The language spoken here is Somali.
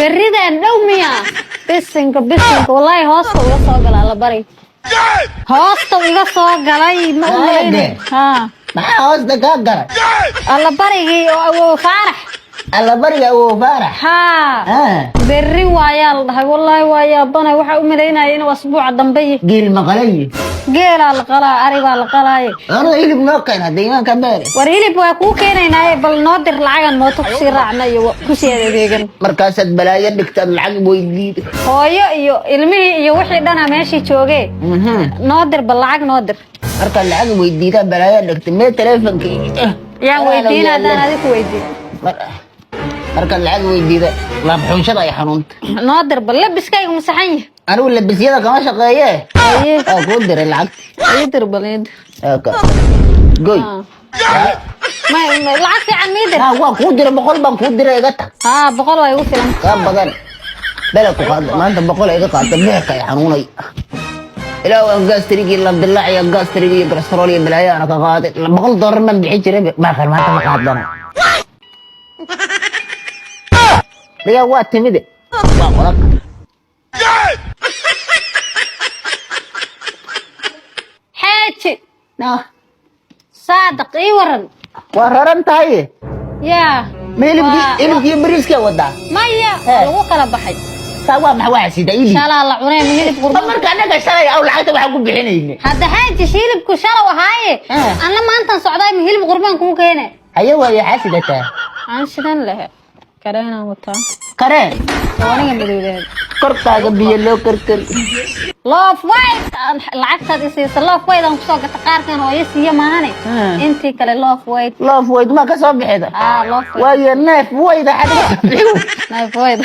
Berridan dhow miya? Bisinka, bisinka, wallaahi hoosta iga soo gala alla bari, hoosta iga soo galay, ma u malaynay. Haa. Maxaa hoosta kaa galay? Alla barigii oo Awow Faarax. Alla bariga Awow Faarax? Haa. Berri waayaa la dhahay. Wallaahi waa yaabanay, waxaa u malaynaya inuu asbuuca dambe yahay. Geel maqalay? Geelaa la qalaa, ari baa la qalaaye. Anuu hilib noo keen hadda, imaanka beere. War hilib waa kuu keenaynaaye, bal noo dir lacagan mooto kusii raacna iyo kusii adeegan. Markaasaad balaayo dhigtaad lacag weydiida. Hooyo iyo ilmihii iyo wixii dhana meeshii joogee, noo dir bal lacag, noo dir. Markaad lacag weydiidaa balaayo dhigta mee teleefonkii. Yaan weydiina haddaan adiga ku weydiin? Markaad lacag weydiida laabxunshada ay xanuunta. Noo dir bal, labiskayga ma saxan yahay? Anigu labisyada kama shaqeeye. Haye. Waa kuu diray lacagta. Ii dir bal, ii dir. Goy. Lacag fiican mii dir. Waa kuu diray, 100 baan kuu diray, iga tag. Haa, 100 waa igu filan. Kaa badan bela ku qaada maanta, 100 iga qaata, beerka ay xanuunay. Ilaa waan gastrigii la dilaacaya, gastrigi iyo cholesterol iyo balaayo ana ka qaaday. $100 baan bixin jiray maaqan, maanta ma qaadana. Dhigaa waa timide, waa qola. Xaaji Saadiq, ii waran. Waa raran tahay. Yaa. Ma hilibkii, hilibkii bariiska wadaa? Maya, waa lagu kala baxay. Taa waa maxaa waxa sida iili? Shalaa la cunay, ma hilib qurban? Marka annaga shalay aw lacagta waxaan ku bixinayne. Hadda xaaji, hilibku shalow ahaaye. Anna maantan socdaay, ma hilib qurbaan kuu keene? Haye, waayo xaasidataa. Aan shidan lehe, kareenaan wataa. Kareen? Aniga madowdeed. Korkaaga biyo loo karkari. Loof white lacagtaad isiisa loof white aan kusoo gata, qaarkan oo i siiya maahane. Intii kale loof white. Loof weyd ma ka soo bixida? Ah, loof white. Waayo neef weyda xadiga soo bixi. Neef white.